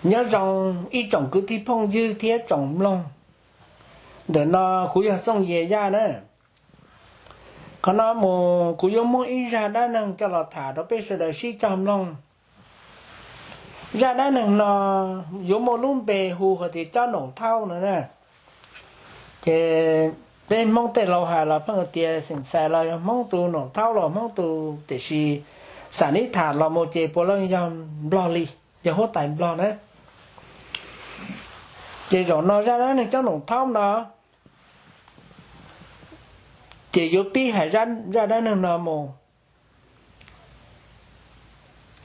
Nyob zoo ib tsoom kwv tij phooj ywg thiab tsoom mloog, ntawm no kuv yog Txooj Yias Yaj na. Qhov no mus kuv yuav muab ib zaj dab neeg coj los tham rau peb sawv daws sib cog mloog. Zaj dab neeg no yuav muaj lub npe hu hais tias Cob Nom Thaub no na. Ces peb Hmoob tej laus hais los pheej tias xeem Xais los yog Hmoob tus, Nom Thaub los Hmoob tus, tiam sis xam nib tham los mus ces puav leej yog Nplog li, yog huab tais Nplog na. Ces zaum no zaj dab neeg Cob Nom Thaub no ces yuav pib hais zaj dab neeg no mus.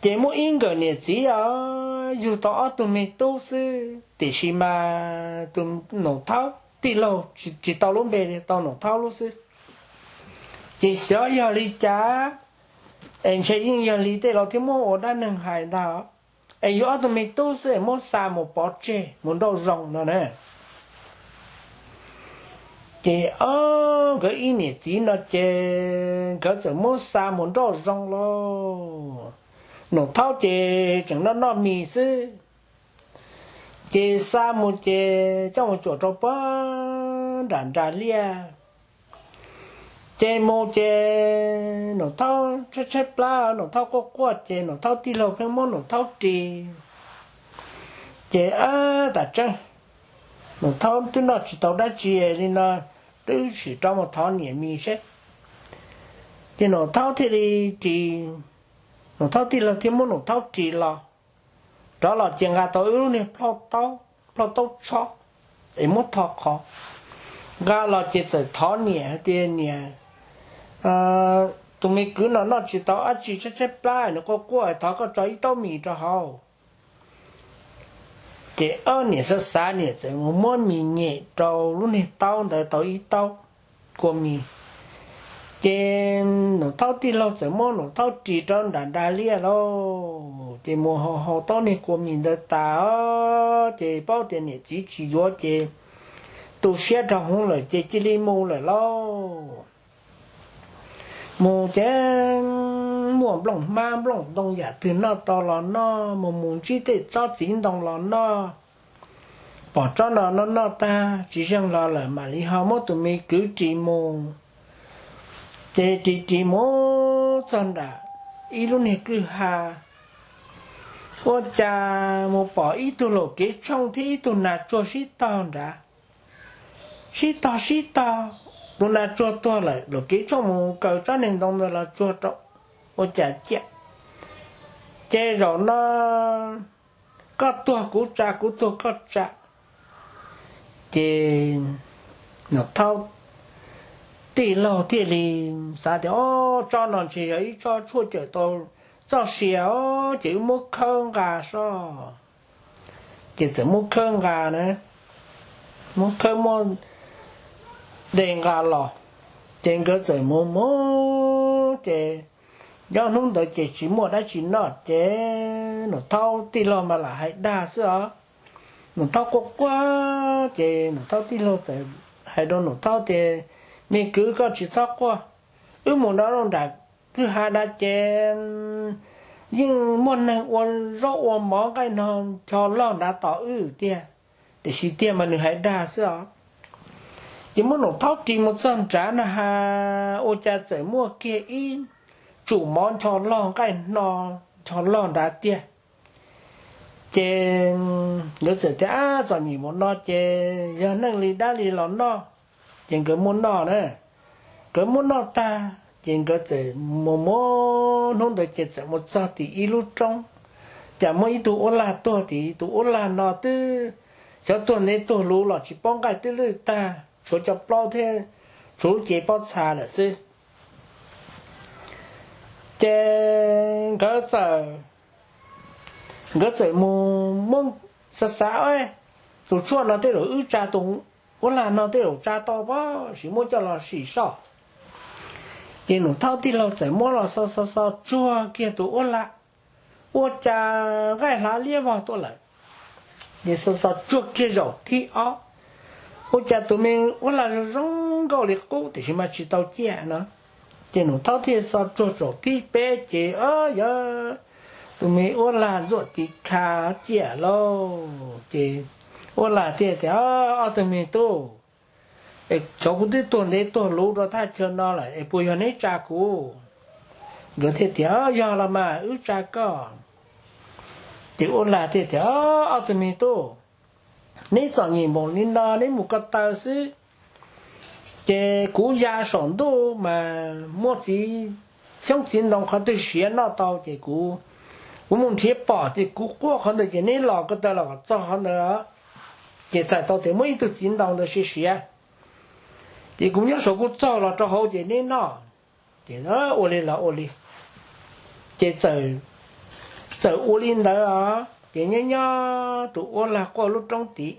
Ces muaj ib nkawm niam txiv os, yug tau ob tug me tub xwb, tiam sis mas tus Nom Thaub tij laug tsis tau lub npe li, tau Nom Thaub lub xwb. Ces xyov yog li cas es ntshe yeej yog li tej laus thiab muab ua dab neeg hais ntag, es yug ob tug me tub xwb es muab xa mus pov tseg mus nrauj zoov no na. Ces ob nkawd ib niam txiv no ces nkawd txawm muab xa mus nrauj zoov lauj. Nom Thaub ces tseem noj noj mis xwb, ces xa mus ces coj mus cuam rau puag nram nras liaj. Ces mus ces Nom Thaub tshaib tshaib plab, Nom Thaub quaj quaj ces Nom Thaub tij laug pheej muab Nom Thaub ris. Ces ab, tas tseeb, Nom Thaub twb noj tsis tau dab tsi li no, twb sim rov mus thov niam mis seb. Ces Nom Thaub thiaj li ris, Nom Thaub tij laug thiaj muab Nom Thaub ris los. Rov los ces nqa tau ib lub niag plhaub taub tshob es muab tho qhov, nqa los ces txawm thov niam hais tias, Niam, tus me kwv no noj tsis tau dab tsi, tshaib tshaib plab, nws quaj quaj, thov koj tso ib taub mis rau hauv. Ces ob niam xav xav, niam txawm mus muab mis nyem rau lub niag taub ntawd tau ib taub kua mis. Ces Nom Thaub tij laug txawm muab Nom Thaub ris rau nram nras liaj lauj. Ces mus haus haus taub niag kua mis ntawd tas, ces paub tias niam txiv tsis yuav ces tu siab rau hauv lawm ces cia li mus lawm lauj. Mus ces muaj nplooj hmab nplooj ntoo yam twg noj tau los noj, mus mus ntsib tej tsob txiv ntoo los noj. Pom tsob no noj noj tag tsis zeeg los lawm mam li ho muab tus me kwv ris mus. Ces ris ris mus txog nram ib lub niag kwj ha, ua cas mus pom ib tug laum kev tshooj thiab ib tug nas tsuag sib tog nrad. Sib tog sib tog, tus nas tsuag tuag lawm, laum kev tshooj mus kaw tsob niag ntoo ntawd los tsuag rau, ua cas ciaj. Ces zaum no koj tuag kuv tsa, kuv tuag koj tsa. Ces Nom Thaub tij laug thiaj li xav tias, Ob, tsob no ntshe yog ib tsob tshuaj cawm tau txoj sia os, ces wb muab khawb nqa soj. Ces txawm muab khawb nqa na, muab khawb muab de nqa los. Ces nkawd txawm mus mus ces nyob hnub ntawd ces tsis muaj dab tsi noj ces Nom Thaub tij laug mas lam hais dag xwb os. Nom Thaub quaj quaj ces Nom Thaub tij laug txawm hais rau Nom Thaub tias, Me kwv, koj tsis txhob quaj, wb mus no rau nram kwj ha nrad ces yeej muaj neeg ua zaub ua mov nqaij no ncho loj nrad tos wb tiag. Tiam sis tiag mas nws hais dag xwb os. Ces muab Nom Thaub ris mus txog nrad na has, ua cas txawm muaj kiag ib tsum mov ncho loj nqaij no ncho loj nrad tiag. Ces nkawd txawm tias, Ab, txom nyem mus no ces yog neeg li dab li los noj. Ces nkawd muab noj na, nkawd muab noj tag ces nkawd txawm mus mus hnub ntawd ces txawm mus txog tim ib lub roob, cas muaj ib tug uab lag tuag tim tus uab lag no twb xyov tuag ntev tuag luv los tsis paub, nqaij twb lwj tag, tshuav cov plaub thiab tshuav lub cev pob txha lawm xwb. Ces nkawd txawm, nkawd txawm mus muab xav xav, Tus tshuaj no tej zaum wb tsa, tus uab lag no tej zaum tsa tau pob, sim muab coj los sim soj. Ces Nom Thaub tij laug txawm muab los xo xo xo tsuag kiag tus uab lag, ua cas nqaij hlav liab vog tuaj lawm. Ces xo xo tsuag kiag zaum thib ob, ua cas tus me uab lag zoo zoo nkauj li qub tiam sis mas tsis tau ciaj no. Ces Nom Thaub thiaj xo tsuag zaum thib peb ces, Yog tus me uab lag ntxuam tiv kha ciam lauj. Ces uab lag thiaj tias, Ob tug me tub, es cov kuv twb tuag ntev tuag luv rau thaj chaw no lawm es puas yog neb tsa kuv? Nkawd thiaj tias, Yog los mas, wb tsa koj. Ces uab lag thiaj tias, Ob tug me tub, neb txom nyem npaum li no neb mus ko taw xwb, ces kuv ya saum ntuj mas muaj txiv xyoob txiv ntoo qhov twg siav noj tau ces kuv, kuv mus nrhiav pom ces kuv quaj qhov ntawd ces neb los ko taw los kom txog qhov ntawd, ces txhais tau tias muaj ib tug txiv ntoo ntawd siav siav, ces kuv nyob saum kuv txog los rau hauv ces neb noj. Ces ua li los ua li, ces txawm ua li ntawd os. Ces nyob nyob tus uab lag quaj lub roob tid,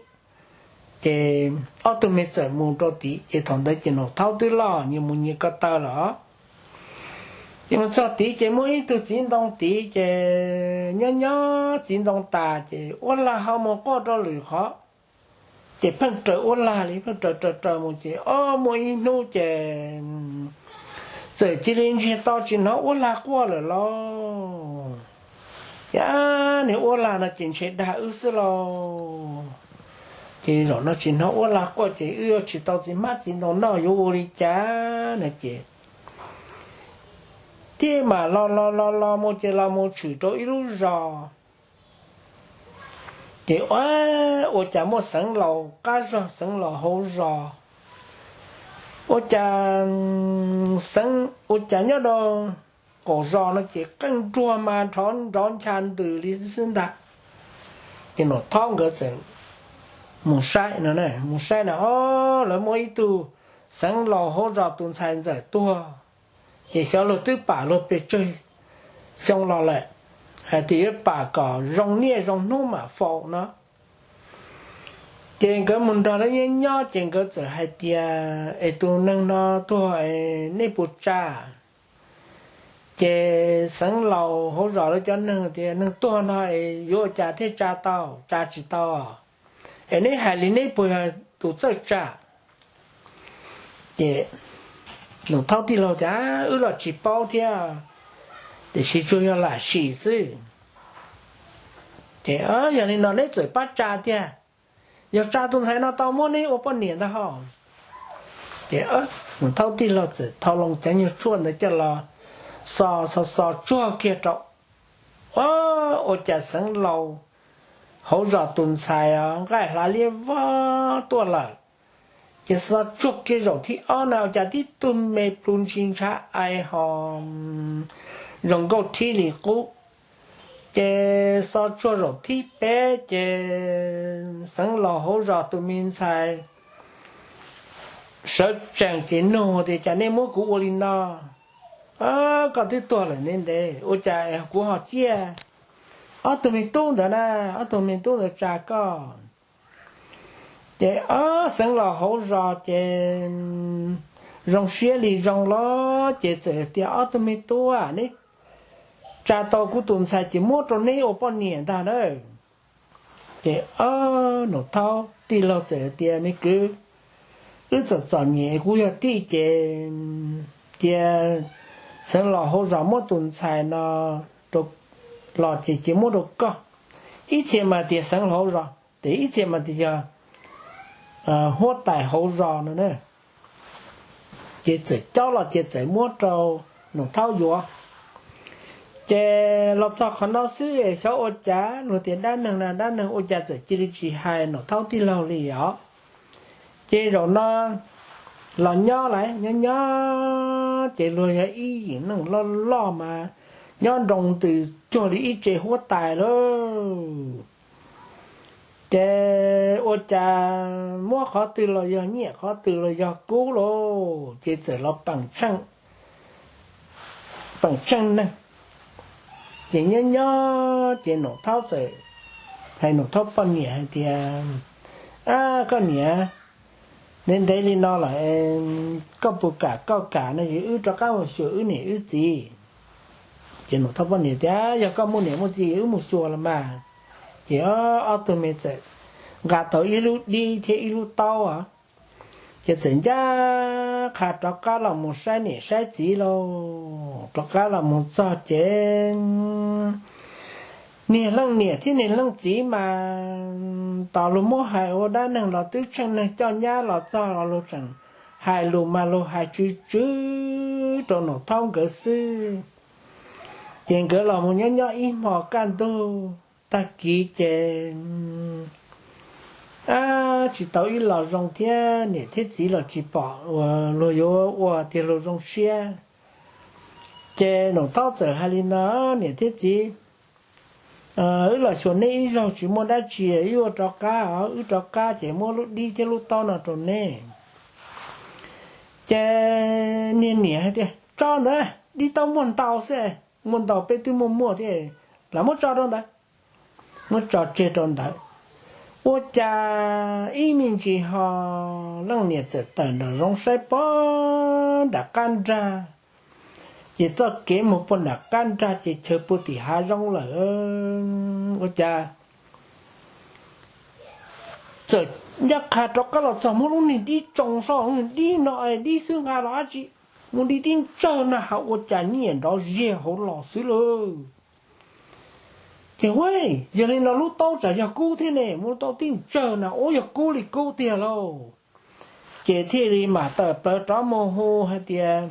ces ob tug me txawm mus rau tid, ces thaum ntawd ces Nom Thaub twb loj nyias mus nyias ko taw lawm. Ces mus txog tid ces muaj ib tug txiv ntoo tid, ces nyob nyob txiv ntoo tas ces uab lag ho mus quaj rau lwm qhov. Ces pheej raws uab lag li, pheej raws raws raws mus ces ob muaj ib hnub ces txawm cia li ntsiag to tsis hnov uab lag quaj lawm lauj. Ces niag uab lag no ces ntshe dag wb xwb lauj. Ces zaum no tsis hnov uab lag quaj ces wb yuav tsis tau txiv hmab txiv ntoo noj yuav ua li cas no ces thiaj mam los los los los mus ces los mus tshwm rau ib lub zos. Ces ua, ua cas muaj xeev laus qab zog xeev laus hauv zos, ua cas xeev, ua cas nyob rau qaum zos no ces qeej nruas mas nrov nrov ncha ntws li xwb ntag. Ces Nom Thaub nkawd txawm mus saib no, mus saib na, o, lawv muaj ib tug xeev laus hauv zos tus ntxhais ntxawm tuag, ces xyov luag twb pam luag pes tsawg xyoo los lawm, hais tias yuav pam kom zoo niaj zoo hnub mam faus no. Ces nkawd mus nrog lawv nyob nyob ces nkawd txawm hais tias, Es tus neeg no tuag es nej puas tsa? Ces xeev laus hauv zos lawv cov neeg tias, Neeg tuag no es yuav ua cas thiaj tsa tau, tsa tsis tau. Es neb hais li neb puas yog tus txawj tsa? Ces Nom Thaub tij laug tias, Wb los tsis paub thiab, tiam sis tsuas yog lam sim xwb. Ces yog li no neb txawm pab tsa tiag, yog tsa tus ntxhais no tau muab neb ua poj niam ntag ho. Ces Nom Thaub tij laug txawm thau loo cov nyuag tshuaj ntawd coj los xo xo xo tsuag kiag rau, o, ua cas xeev laus hauv zos tus ntxhais nqaij hlav liab vog tuaj lawm. Ces xo tsuag kiag zaum thib ob na ua cas tib tug me plhu ntsis ntshav ai ho zoo nkauj thib li qub. Ces xo tsuag zaum thib peb ces xeev laus hauv zos tus me ntxhais sawv tsees ces nug tias, Cas nej muab kuv ua li no? Koj twb tuag lawm ntev ntev ua cas kuv ho ciaj ob tug me tub ntawd na, ob tug me tub ntawd tsa koj? Ces ob xeev laus hauv zos ces zoo siab li zoo los ces txawm tias, Ob tug me tub, neb tsa tau kuv tus ntxhais ces muab rau neb ua poj niam ntag na. Ces Nom Thaub tij laug txawm tias, Me kwv, wb txom txom nyem kuv yog tij ces cia xeev laus hauv zos muab tus ntxhais no los ces cia muab rau koj. Ib txhia mas tias xeev laus hauv zos, ces ib txhia mas tias yog huab tais hauv zos no na. Ces txawm cob los ces txawm muab rau Nom Thaub yuav. Ces los txog qhov no xwb xyov ua cas luag tias dab neeg na dab neeg ua cas txawm cia li tsis hais Nom Thaub tij laug li os. Ces zaum no los nyob lawm nyob nyob ces luag yog ib yim neeg loj loj mas nyob nroo ntws cuag li ib tse huab tais lauj. Ces ua cas muab qhov twg los yog nyiaj, qhov twg los yog kub lauj, ces txawm los peem tsheej neeg. Ces nyob nyob ces Nom Thaub txawm hais Nom Thaub poj niam hais tias, Ab koj niam, ntev ntev li no lawm, koj puas kam koj kam no es wb rov qab mus xyuas wb niam wb txiv? Ces Nom Thaub poj niam tias, Yog koj muaj niam muaj txiv wb mus xyuas los mas. Ces ob tug me txawm nqa tau ib lub dib thiab ib lub taub, ces txawm ncaj qha rov qab los mus saib niam saib txiv lauj. Rov qab los mus txog ces niag leej niam thiab niag leej txiv mas tos luag muab hais ua dab neeg los twb tsheej neeg coj nyab los txog los luag tseem hais lus mas luag hais tsw tsw rau Nom Thaub nkawd xwb. Ces nkawd los mus nyob nyob ib hmo kaj ntug tag kis ces tsis tau ib los zoo thiab, niam thiab txiv los tsis pom uas luag yuav ua tiag luag zoo siab. Ces Nom Thaub txawm hais li no, niam thiab txiv, wb los xyuas neb ib zaug tsis muaj dab tsi, wb yuav rov qab os, wb rov qab ces muab lub dib thiab lub taub no rau neb. Ces niag niam hais tias tso ntawd, dib taub muaj ntau xwb, muaj ntau peb twb muaj muaj thiab, lam muab tso rau ntawd. Muab tso tseg rau ntawd. Ua cas ib me ntsis ho leej niam txawm tawm nram zoov saib puag nram qab nrag, ces txoj kev mus puag nram qab nrag ces chaw puag tim hav zoov lawm. Ua cas txawm ncaj qha rov qab los txog muab lub niag dib tsoo soj, dib no dib xwb nqa los dab tsi, muab dib tib ntsawj na has ua cas nyiaj nrov ziag hauv los xwb lauj. Ces ua, yog li no lub taub tsam yog kub thiab ne, muab lub taub tib ntsawj na ua yog kub li kub tiag lauj. Ces thiaj li mam tawm plaws rov mus hu hais tias,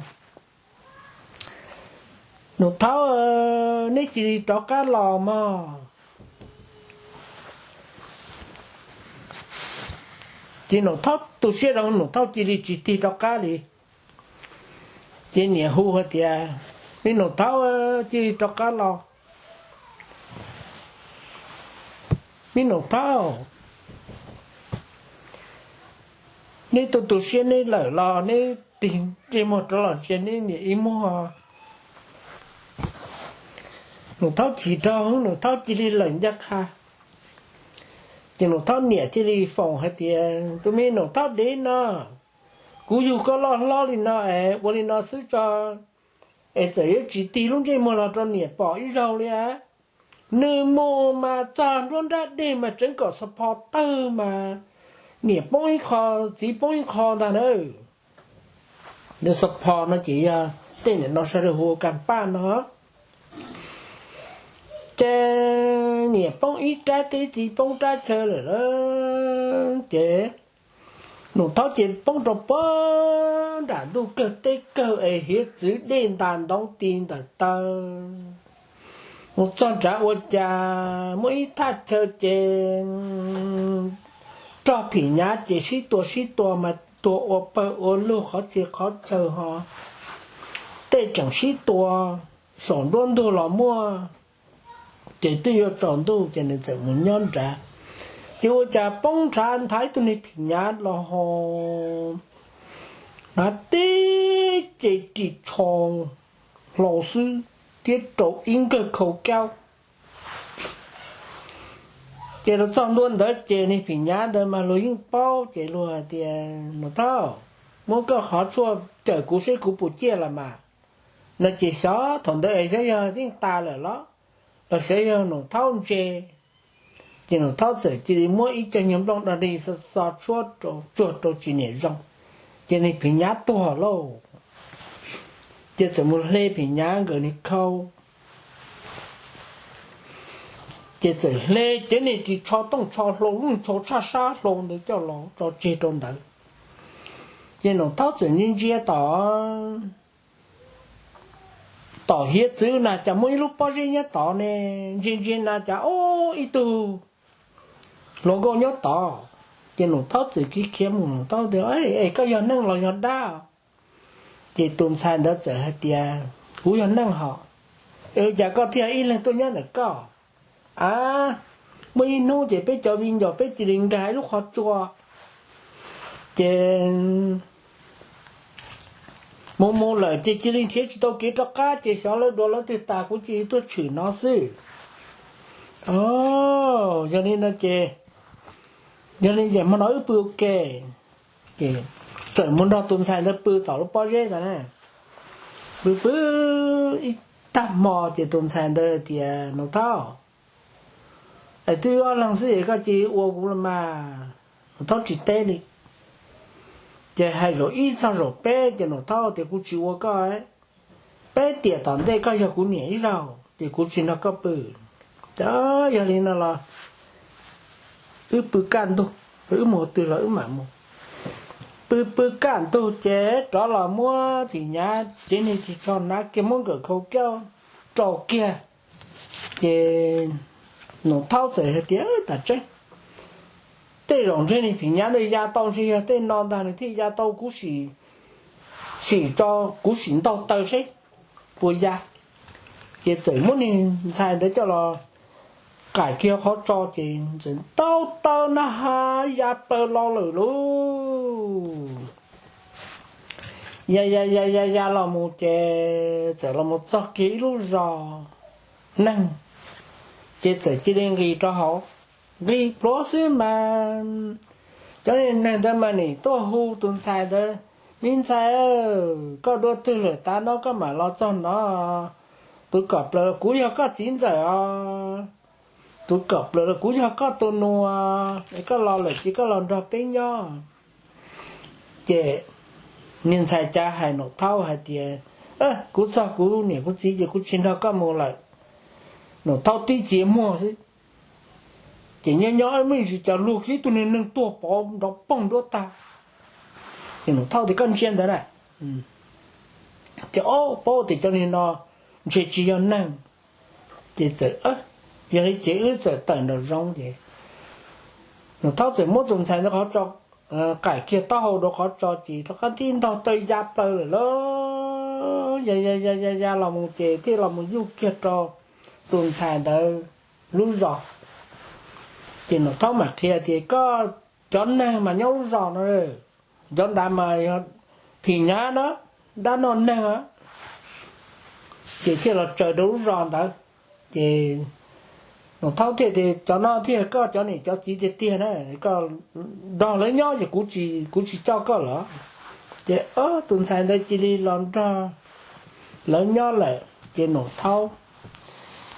Nom Thaub, neb cia li rov qab los mog. Ces Nom Thaub tu siab rau, Nom Thaub cia li tsis tig rov qab li. Ces niam hu hais tias, Me Nom Thaub, cia li rov qab los. Me Nom Thaub, neb tu tu siab neb lawm los neb tig ntsej muag rov los ntsia neb niam ib muag. Nom Thaub chim rau, Nom Thaub cia li lawm ncaj qha. Ces Nom Thaub niam thiaj li foom hais tias, Tus me Nom Thaub dev no, kuv yug koj loj hlob li no es ua li no xwb tso, es txawm yuav tsis tig lub ntsej muag los rau niam pom ib zaug li. Nws mus mas txog nruab nrab dej mas tseev kom xo pho tawg mas niam poob ib qho, txiv poob ib qho ntag na. Nws xo pho no ces yog tej niam no sawv daws hu ua kas paj no. Ces niam poob ib rab teb txiv poob rab chaw lawm lauj. Ces Nom Thaub ces poob rau puag nram ntuj kawg teb kawg es hiav txwv dej ntas ntoov ti ntawm taw. Mus txog nrad ua cas muaj ib thaj chaw ces rog phim nyav ces sib tua sib tua mas tua ua pawg ua lug qhov txhia qhov chaw ho tej tseem sib tua saum nruab ntug los muaj. Ces twb yuav tsaus ntuj ces nws txawm mus nyob nrad. Ces ua cas poob nrhav nthav ib tug niag phim nyav los ho hnav tib ce ris tsho hlau xwb thiab rau ib nkawg khau kaub. Ces los txog ntua ntawd ces niag phim nyav ntawd mas luag yeej paub ces luag hais tias, Nom Thaub, muab koj qhov tshuaj cawm kuv seb kuv puas ciaj los mas. No ces xyov thaum ntawd es xyov yog yeej tas lawm los, los xyov yog Nom Thaub ntse. Ces Nom Thaub txawm cia li muab ib co nyuag nplooj dog dig xo xo tshuab rau tsuag rau tsis niam zoo, ces niag phim nyav tuag lauj. Ces txawm mus hle phim nyav nkawd niag khau. Ces txawm hle cev niag ris tsho tooj tsho hlau, lub tsho tshaj sab hlau ntawd coj los tso tseg rau ntawd. Ces Nom Thaub txawm ntsia ntsia tom, tom hiav txwv na cas muaj ib lub pob zeb nyob tod ne, ntsia ntsia na cas ub ib tug hluas nkauj nyob tod. Ces Nom Thaub txawm khiav khiav mus, Nom Thaub tias, Es koj yog neeg los yog dab? Ces tus ntxhais ntawd txawm hais tias, Kuv yog neeg hos. Es ua cas koj thiaj ib leeg tuaj nyob ntawm koj? A, muaj ib hnub ces peb cov viv ncaus peb cia li nkag ib lub qhov tsua, ces mus mus lawm ces cia li nrhiav tsis tau kev rov qab, ces xyov lawv dua lawv twg tas kuv cia li tuaj tshwm no xwb. Yog li no ces, yog li ces hmo no wb pw ua ke. Ces txawm mus nrog tus ntxhais ntawd pw tom lub pob zeb ntawd na. Pw pw ib tag hmo ces tus ntxhais ntawd tias, Nom Thaub, es twb ob leeg xwb es koj cia li ua kuv los mas. Nom Thaub tsis teb li. Ces hais zaum ib txog zaum peb ces Nom Thaub tias, Kuv tsis ua koj. Peb tiam tom ntej koj yog kuv niam ib zaug ces kuv tsis nrog koj pw. Ces yog li no los wb pw kaj ntug, wb mus qhov twg los wb mam mus. Pw pw kaj ntug ces rov los muab phim nyab cev niag ris tsho hnav kiag muab nkawm khau kiag rau kiag. Ces Nom Thaub txawm hais tias, Tas tseeb, tej zaum ntshe niag phim nyab ntawd ya tau, ntshe yog tej no ntag nws thiaj ya tau, kuv sim, sim tso, kuv sim ntaug taw seb puas ya. Ces txawm muab niag ntxhais ntawd coj los qaim kiag qhov tso ces txawm ntaug taw na has ya plaws los lawm lauj. Ya ya ya ya ya los mus ces txawm los mus txog kiag ib lub zos neeg, ces txawm cia li nqis rau hauv. Nqis pluav xwb mas cov neeg ntawd mas nim tuaj hu tus ntxhais ntawd, Me ntxhais, koj dua twg lawm tav no koj mam los txog no? Tus kom plaws kuv yog koj txiv ntxawm os. Tus kom plaws kuv yog koj tus nus, koj los lawm ces koj los nrog peb nyob. Ces niag ntxhais cav hais Nom Thaub hais tias, Kuv txog kuv niam kuv txiv ces kuv tsis nrog koj mus lawm. Nom Thaub tib txiav muag xwb, ces nyob nyob muaj ntsis cas luag kiag ib tug niag neeg tuag pov nrov poog nruab tag. Ces Nom Thaub tias, Koj ntsia ntawd na. Ces o, paub tias cov niag no ntshe tsis yog neeg. Ces txawm, yog li ces wb txawm tawm nraum zoov ces Nom Thaub txawm muab tus ntxhais ntawd qhov tso, qaim kiag taub hau rau qhov tso ces rov qab tib ntaug taw ya plaws lawm lauj. Ya ya ya ya ya los mus ces thiaj los mus yuj kiag rau tus ntxhais ntawd lub zos. Ces Nom Thaub mam qhia tias, Koj, cov neeg mas nyob lub zos no, cov nrad mas yog phim nyab na, dab noj neeg. Ces thiaj los tsaws rau lub zos ntawd. Ces Nom Thaub thiaj tias, Cov no thiaj koj cov niam cov txiv tiag tiag na, koj nrog lawv nyob ces kuv tsis, kuv tsis coj koj lawm. Ces tus ntxhais ntawd cia li los nrog lawv nyob lawm. Ces Nom Thaub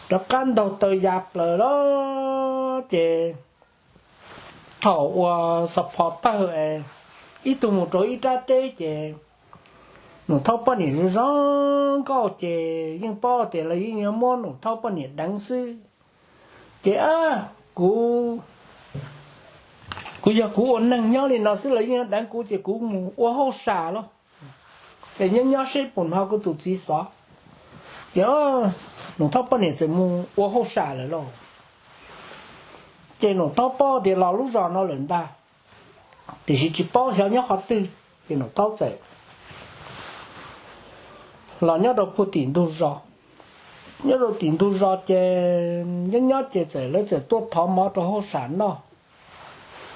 rov qab ntaug taw ya plaws lawm ces thaum uas xov phov tawg es ib tug mus rau ib rab teb ces Nom Thaub poj niam zoo zoo nkauj ces yeej paub tias lawv yeej yuav muab Nom Thaub poj niam deev xwb. Ces kuv, kuv yog kuv ua neeg nyob li no xwb lawv yeej yuav deev kuv ces kuv mus ua hauj sam lauj, es nyob nyob seb puas hnov kuv tus txiv xov. Ces Nom Thaub poj niam txawm mus ua hauj sam lawm lauj. Ces Nom Thaub paub tias los lub zos no lawm ntag, tiam sis tsis paub xyov nyob qhov twg. Ces Nom Thaub txawm los nyob rau puag tim ntug zos. Nyob rau tim ntug zos ces nyob nyob ces txawm lawv txawm tuaj thov mov rau hauj sam noj.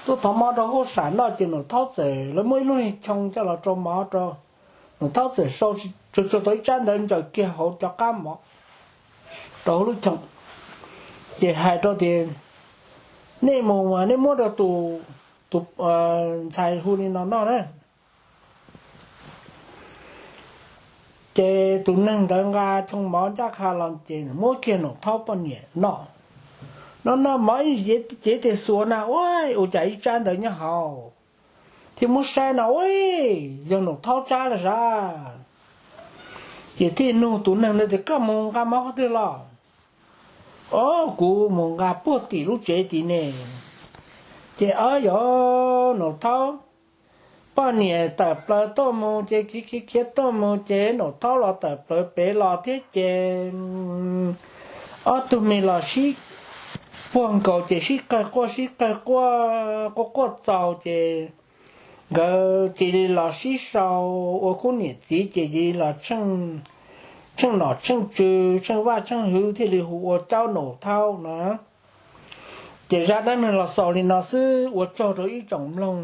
Tuaj thov mov rau hauj sam noj ces Nom Thaub txawm, lawv muab ib lub niag choo coj los rau mov rau Nom Thaub txawm sau tsuag tsuag tau ib tsab ntawv ntsaws kiag hauv cov qab mov rau hauv lub choo. Ces hais rau tias, Nej mus mas nej muab rau tus, tus ntxhais hu li no noj na. Ces tus neeg ntawd nqa choo mov ncaj qha los ces muab kiag Nom Thaub poj niam noj. Noj noj mov ib ntsis ces tias xuas na, ua, ua cas ib tsab ntawv nyob hauv, thiaj muab saib no, ua, yog Nom Thaub tsab los sav. Ces thiaj nug tus neeg ntawd tias, Koj mus nqa mov qhov twg los? O, kuv mus nqa puag tim lub tsev tid ne. Ces o, yog Nom Thaub poj niam tawm plaws tuaj mus ces khiav khiav khiav tuaj mus ces Nom Thaub los tawm plaws pem los thiab ces ob tug me los sib puag nkaus ces sib qawg quaj sib qawg quaj, quaj quaj txaus ces nkawd cia li los sib sau ua khub niam txiv ces cia li los tsheej nom tsheej tswv tsheej vaj tsheej hwv thiaj li hu ua Caub Nom Thaub no. Ces zaj dab neeg los xaus li no xwb, ua tsaug rau ib tsoom mloog